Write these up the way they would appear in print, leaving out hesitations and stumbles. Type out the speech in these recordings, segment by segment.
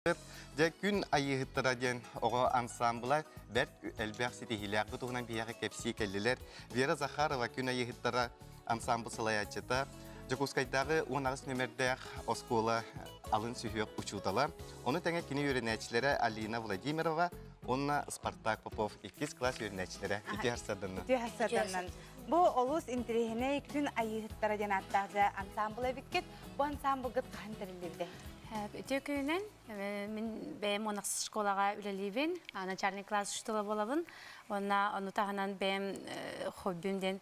Дьэ, күн айыыһыттара диэн оҕо ансаамбыла бэрт элбэх ситиһиилээх бу туһунан биһиэхэ кэпсии кэллилэр. Вера Захарова күн айыыһыттара ансаамбыл салайааччыта, Дьокуускайдааҕы 18 нүмердээх оскуола алын сүһүөх учуутала, ону тэҥэ кини үөрэнээччилэрэ Алина Владимирова уонна Спартак Попов иккис кылаас үөрэнээччилэрэ ити харсарданна. Үтүө харсарданнан. Бу олус интэриэһинэй күн айыыһыттара диэн ааттаах дьэ ансаамбыл эбиккит. Бу ансаамбылгыт хаһан тэриллибитэ? Үтүө күнүнэн. Мин бэйэм 16 школаҕа үлэлиибин, начальный класс учуутала буолабын. Уонна ону таһынан бэйэм хоббим диэн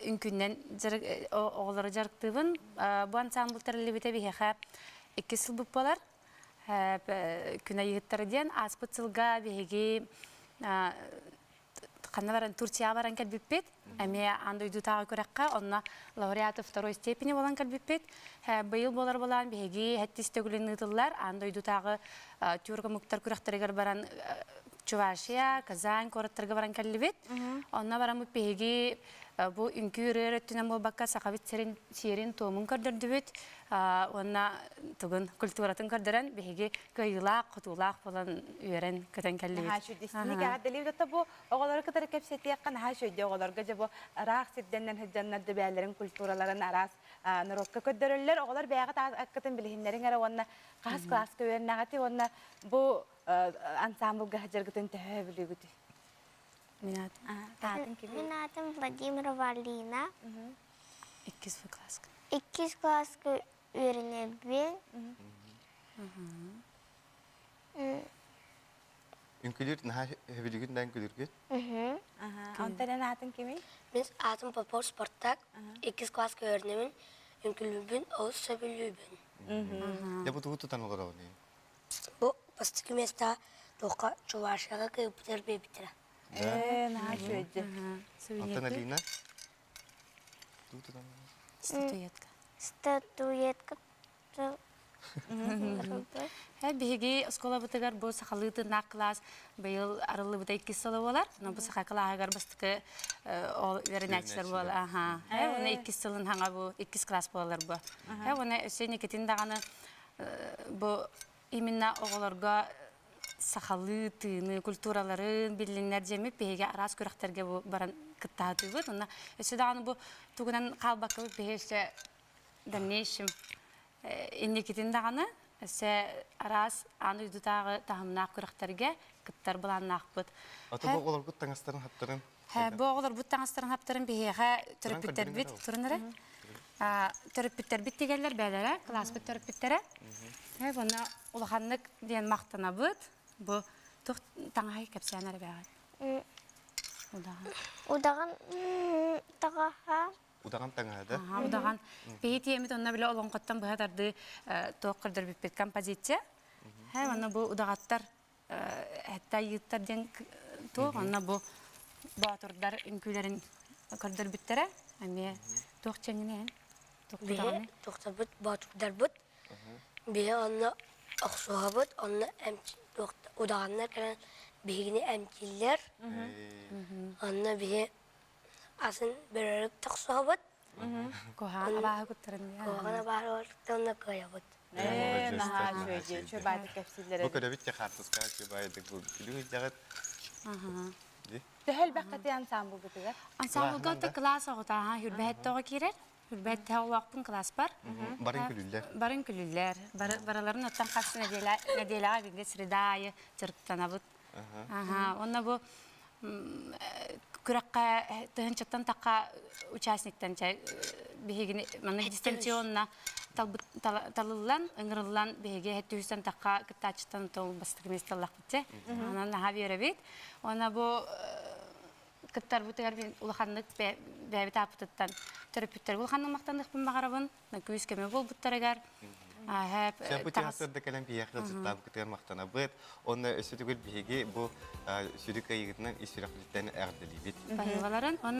үҥкүүнэн оҕолору дьарыктыыбын. Бу ансаамбыл тэриллибитэ биһиэхэ иккис сылбыт буолар. Күн айыһыттара диэн ааспыт сылга биһиги ханна баран Турцияҕа баран кэлбиппит. Эмиэ аан дойдутааҕы күрэххэ онно лауреаты второй степени буолан кэлбиппит. Быйыл буолар буолан биһиги сэттис төгүлүн ыытыллар аан дойдутааҕы тюрк омуктар күрэхтэригэр баран Чувашия, Казань куораттарга баран кэллибит. Онно бараммыт биһиги бу үҥкүү ырыа өттүнэн буолбакка сахабыт сирин сиэрин-туомун көрдөрдүбүт уонна тугун культуратын көрдөрөн биһиги кыайыылаах, хотуулаах буолан үөрэн көтөн кэллибит. Наһаа үчүгэй эҕэрдэлиибит ото бу оҕолору кытары кэпсэтиэххэ наһаа үчүгэй оҕолорго дьэ бу ыраах сирдэннэн сылдьаннар да бэйэлэрин культураларын араас норуокка көрдөрөллөр. Оҕолор бэйэҕит аккытын билиһиннэриҥ эрэ уонна хаһыс кылааска үөрэнэҕитий уонна бу ансаамбылга сылдьаргытын төһө сөбүлүүгүтүй? Мин аатым ким? Мин аатым Владимирова Алина. Иккис кылааска. Иккис кылааска үөрэнэбин. Үҥкүүлүүр наһаа сөбүлүүгүн да үҥкүүлүүргүт? Онтон эн аатыҥ кимий? Мин аатым Попов Спартак. Иккис кылааска үөрэнэбин. Үҥкүүлүүбүн олус сөбүлүүбүн. Дьэ бу тугу тутан олороҕун? Бу бастакы миэстэҕэ туохха Чувашияҕа кыайбытыгар биэрбиттэрэ. Ээ, наһаа үчүгэйдик. Онтон Алина? Статуэтка. Статуэтка. Биһиги оскуолабытыгар бу сахалыы тыыннаах кылаас быйыл арыллыбыта иккис сыла буолар. Но бу саха кылааһыгар бастакы ол үөрэнээччилэр буол. Аха. Уонна иккис сылын хаҥа бу иккис класс буолар бу. Уонна өссө инникитин даҕаны бу именно оҕолорго сахалыы тыыны, культураларын биллиннэр диэммит биһиги араас күрэхтэргэ бу баран кыттаатыбыт. Уонна өссө даҕаны бу тугунан хаалбаккабыт биһи өссө дальнейшем инникитин даҕаны өссө араас аан дойдутааҕы таһымнаах күрэхтэргэ кыттар былааннаахпыт. Аты бу оҕолоргут таҥастарын хаптарын Бу оҕолорбут таҥастарын хаптарын биһиэхэ төрөппүттэрбит туран эрэ төрөппүттэрбит тигэллэр бээлэрэ, кылааспыт төрөппүттэрэ. Уонна улаханнык диэн махтанабыт. Бу туох таҥаһай кэпсээн эрэ бээҕит. Удаҕан. Удаҕан таҥаһа. Удаҕан таҥаһа да? Удаҕан. Биһи тиэмит онно бile олоҥхоттон быһа тардыы туох көрдөрбүппүт композиция. Онно бу удаҕаттар Этта айыыттар диэн туох онно бу боотурдар үҥкүүлэрин көрдөрбүттэрэ эмиэ туох чэҥинээн Биһи туохтарбыт боотурдарбыт биһи онно охсуһабыт онно удаҕаннар кэлэн биһигини эмтииллэр онно биһи атын бөрөлүк тохсуһабыт Куһаҕан абааһы куттарын куһаҕан абааһы куттарын кыайабыт Ээ, наһаа үчүгэй, үчүгэй баайдык кэпсииллэр Бу көрөбүт те хаартыскаҕа үчүгэй баайдык бу күлүк илдьэҕит. Төһө элбэххитий ансаамбылгытыгар? Ансаамбылга да кылаас оҕото аха хүрбэһэт тоҕо киирэр. Хүрбэһэт оҕолоохпун кылааспар. Барын күлүллэр. Барын күлүллэр. Барыларын оттон хас нэдиэлэҕэ бииргэ среда аайы дьарыктанабыт. Аха, уонна бу күрэххэ тыһынчаттан тахха участниктан биһигини манна дистанционно талыллан, ыҥырыллан биһиги түһүстэн тахха кыттааччыттан тол бастакы миэстэллэхпит чэ. Онон наһаа биэрэбит. Уонна бу кыттарбытыгар мин улаханнык бэйэбит ааппытыттан төрөппүттэргэ улаханнык махтаныахпын баҕарабын. Күүс көмө буолбуттарыгар. Бу сырда кэлэн биһиэхэ ыалдьыттаабыккытыгар махтанабыт. Онно өссө төгүл биһиги бу сүрү кыайыгытынан ис сүрэхпититтэн эҕэрдэлиибит. Баһыыбаларын.